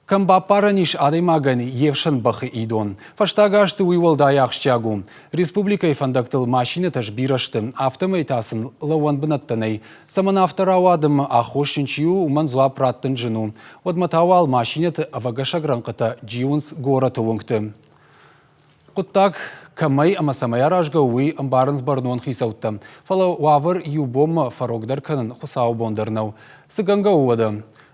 Кӕм баппарӕн ис адӕймагӕн йе фсӕн бӕхы идон? Фӕстаг азты уый уӕлдай ахсджиаг у. Республикӕйы фӕндӕгтыл машинӕтӕ сбирӕ сты, афтӕмӕй та сын лӕууӕн бынӕттӕ нӕй. Цӕмӕн афтӕ рауад ӕмӕ аххосджын чи у, уымӕн дзуапп раттын зын у. Уӕдмӕ та уал машинӕты ӕвӕгӕсӕг рӕнхъытӕ джиуынц горӕты уынгты. Хъуыддаг кӕмӕй ӕмӕ цӕмӕй аразгӕ у, уый ӕмбарынц бӕрнон хицӕуттӕ. Фӕлӕ уавӕр иу бонмӕ фӕрогдӕр кӕнын Хуыцауы бон дӕр нӕу. Цы гӕнгӕ у уӕдӕ?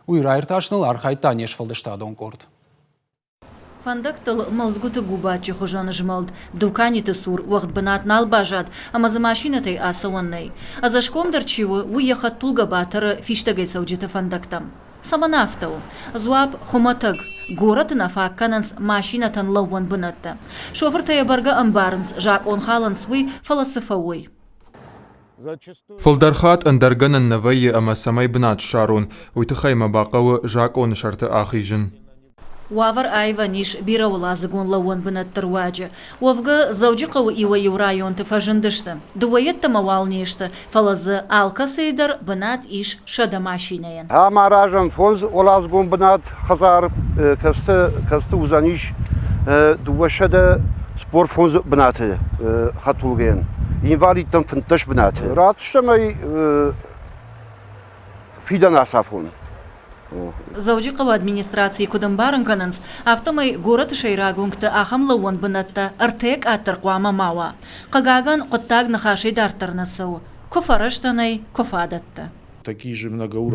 Уый раиртасыныл архайдта не сфӕлдыстадон къорд. Фӕндӕгтыл мӕлдзгуыты губаччы хуызӕн змӕлд, дуканиты цур уӕгъд бынат нал баззад ӕмӕ дзы машинӕтӕй ацӕуӕн нӕй. Ӕдзӕсгомдӕр чи у, уый йӕ хӕдтулгӕ батӕры фистӕгӕй цӕуджыты фӕндӕгтӕм. Цӕмӕн афтӕ у? Дзуапп хуымӕтӕг. Горӕты нӕ фаг кӕнынц машинӕтӕн лӕууӕн бынӕттӕ. Шофыртӕ йӕ бӕргӕ ӕмбарынц, закъон халынц уый, фӕлӕ цы фӕуой? Фылдӕр хатт ӕндӕр гӕнӕн нӕ вӕййы ӕмӕ цӕмӕй бынат ссарон, уый тыххӕй мӕ бахъӕуы закъоны сӕрты ахизын. Уавӕр аивӕн ис бирӕуӕладзыгон лӕууӕн бынӕтты руаджы. Уӕвгӕ, Дзӕуджыхъӕуы иуӕй-иу районты фӕзындысты. Дыууӕ йеддӕмӕ уал не сты, фӕлӕ дзы алкӕцыйы дӕр бынат ис 100 машинӕйӕн. Ам аразӕм фондзуӕладзыгон бынат хӕдзар, кӕцыты уыдзӕнис 245 бынаты хӕдтулгӕйӕн, инвалидтӕн 15 бынаты. Ратдзыстӕм ӕй фидӕн ацафон. Дзӕуджыхъӕуы администрацийы куыд ӕмбарын кӕнынц, афтӕмӕй горӕты сӕйраг уынгты ахӕм лӕууӕн бынӕттӕ ӕртӕйӕ къаддӕр хъуамӕ ма уа. Хъыгагӕн, хъуыддаг ныхасӕй дарддӕр нӕ цӕуы. Куы фӕрӕзтӕ нӕй, куы фадӕттӕ.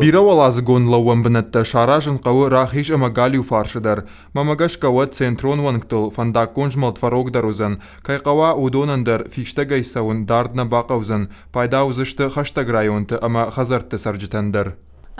Бирӕуӕладзыгон лӕууӕн бынӕттӕ саразын хъӕуы рахиз ӕмӕ галиу фарсы дӕр. Мӕнмӕ гӕсгӕ уӕд центрон уӕнгтыл фӕндаггон змӕлд фӕрогдӕр уыдзӕн. Кӕй хъӕуа, уыдонӕн дӕр фистӕгӕй цӕуын дард нӕ бахъӕудзӕн, пайда уыдзысты хӕстӕг районты ӕмӕ хӕдзӕртты цӕрджытӕн дӕр.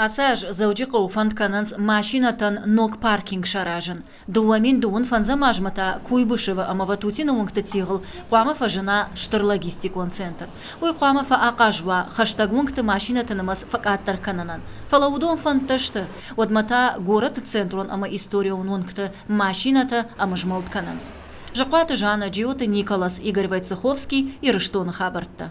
Ацы аз Дзӕуджыхъӕуы фӕнд кӕнынц машинӕтӕн ног паркинг саразын. 2025 азмӕ та Куйбышевы ӕмӕ Ватутины уынгты тигъыл хъуамӕ фӕзына стыр логистикон центр. Уый хъуамӕ фӕахъаз уа хӕстӕг уынгты машинӕты нымӕц фӕкъаддӕр кӕнынӕн. Фӕлӕ уыдон фӕндтӕ сты. Уӕдмӕ та горӕты центрон ӕмӕ историон уынгты машинӕтӕ ӕмызмӕлд кӕнынц. Зыхъуаты Жанна, Джиоты Николас, Игорь Войцеховский, Ирыстоны хабӕрттӕ.